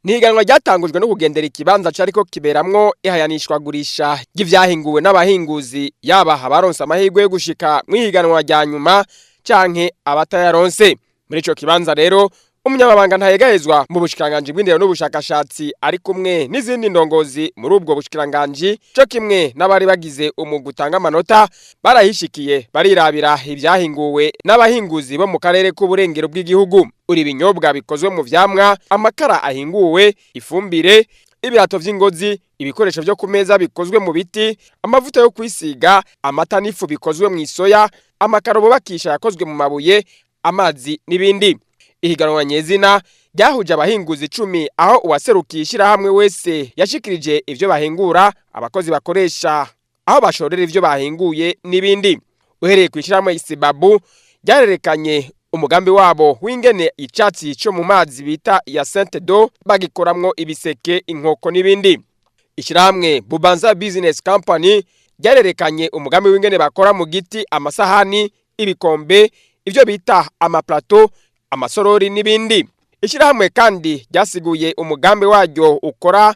Ni ihiganwa ryatangujwe no kugendera ikibanza cariko kiberamwo ihayanishwagurisha ry'ivyahinguwe n'abahinguzi, yaba abaronse amahirwe yo gushika mw'ihiganwa rya nyuma canke abatayaronse. Muri ico kibanza rero, umunyamabanga ntayegayezwa mu bushikiranganji bw'indero n'ubushakashatsi ari kumwe n'izindi ndongozi muri ubwo bushikiranganji, co kimwe n'abari bagize umugwi utanga amanota, barahishikiye barirabira ivyahinguwe n'abahinguzi bo mu karere k'uburengero bw'igihugu. Uri ibinyobwa bikozwe mu vyamwa, amakara ahinguwe, ifumbire, ibirato vy'ingozi, ibikoresho vyo ku meza bikozwe mu biti, amavuta yo kwisiga, amata n'ifu bikozwe mw'isoya, amakaro bubakisha yakozwe mu mabuye, amazi n'ibindi. Ihiganwa nyezina ryahuje abahinguzi 10, aho uwaserukiye ishirahamwe wese yashikirije ivyo bahingura, abakozi bakoresha, aho bashorera ivyo bahinguye n'ibindi. Uhereye kw'ishirahamwe Isibabu, ryarerekanye umugambi wabo w'ingene icatsi co mu mazi bita ya Sainte Do bagikoramwo ibiseke, inkoko n'ibindi. Ishirahamwe Bubanza Business Company ryarerekanye umugambi w'ingene bakora mu giti amasahani, ibikombe, ivyo bita amaplateau, amasorori n'ibindi. Ishirahamwe kandi ryasiguye umugambi waryo ukora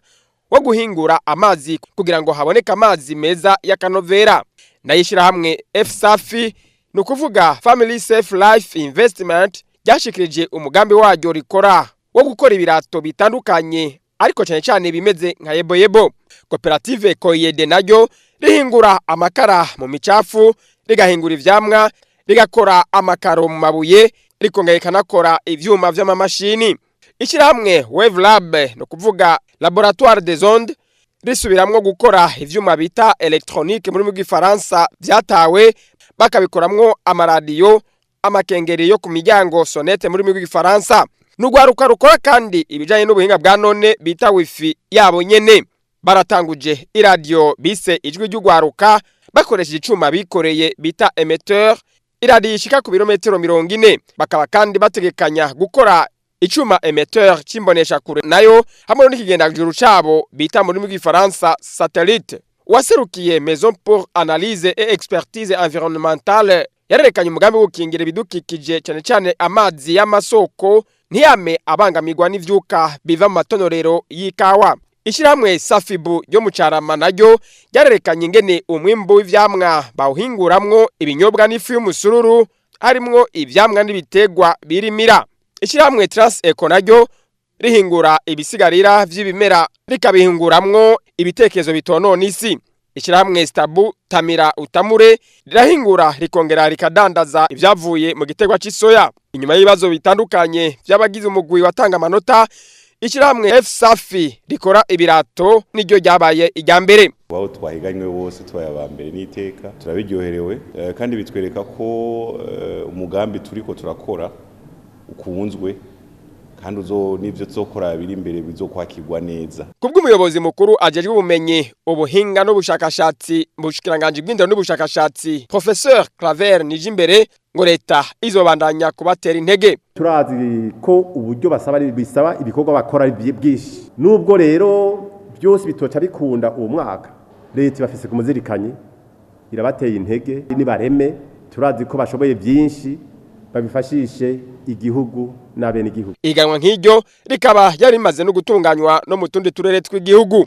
wo guhingura amazi kugira ngo haboneke amazi meza y'akanovera. Nayo ishirahamwe F-Safi, ni ukuvuga Family Safe Life Investment, ryashikirije umugambi waryo rikora wo gukora ibirato bitandukanye, ariko cyane cyane bimeze nka yeboyebo. Koperative Koyede naryo rihingura amakara mu micafu, rigahingura ivyamwa, rigakora amakaro mu mabuye, rikongera rikanakora ivyuma vy'amamashini. Ishirahamwe Wave Lab, ni ukuvuga Laboratoire des Ondes, risubiramwo gukora ivyuma bita électronique muri rw'igifaransa vyatawe, bakabikoramwo amaradiyo, amakengeri yo ku miryango, sonnette muri rw'igifaransa. N'urwaruka rukora kandi ibijanye n'ubuhinga bwa none bita wifi yabo nyene. Baratanguje iradiyo bise Ijwi ry'Urwaruka, bakoresheje icuma bikoreye bita émetteur, iradiyo ishika ku birometero 40. Bakaba kandi bategekanya gukora icuma émetteur c'imbonesha kure nayo hamwe n'ikigendajuru cabo bita mu rurimi rw'igifaransa satellite. Uwaserukiye Maison pour Analyse et Expertise Environnementale yarerekanye umugambi wo gukingira ibidukikije, cyane cyane amazi y'amasoko, ntiyame abangamirwa n'ivyuka biva mu matonorero y'ikawa. Ishirahamwe Safibu ryo mu Carama naryo ryarerekanye ingene umwimbu w'ivyamwa bawuhinguramwo ibinyobwa n'ifu y'umusururu, harimwo ivyamwa n'ibitegwa birimira. Ishirahamwe Trans Eco naryo rihingura ibisigarira vy'ibimera, rikabihinguramwo ibitekerezo bitonona isi. Ishirahamwe Stabu Tamira Utamure rirahingura rikongera rikadandaza ivyavuye mu gitegwa c'isoya. Inyuma y'ibibazo bitandukanye vy'abagize umugwi watanga amanota, ishirahamwe F Safi rikora ibirato niryo ryabaye irya mbere. Aho twahiganywe bose tubaye aba mbere n'iteka, turabiryoherewe, kandi bitwereka ko umugambi turiko turakora ukunzwe, kandi uzo n'ivyo tuzokora biri imbere bizokwakirwa neza. Kubw'umuyobozi mukuru ajejwe ubumenyi, ubuhinga n'ubushakashatsi mu bushikiranganji bw'indero n'ubushakashatsi, Professeur Claver Nijimbere, ngo leta izobandanya kubatera intege. Turazi ko uburyo basaba bisaba ibikorwa bakora ari byinshi. Nubwo rero byose bitoca bikunda uwo mwaka, leta ibafise ku muzirikanyi, irabateye intege. Nibareme, turazi ko bashoboye byinshi, babifashishe igihugu n'abenegihugu. Ihiganwa nk'iryo rikaba ryari rimaze no gutunganywa no mu tundi turere tw'igihugu.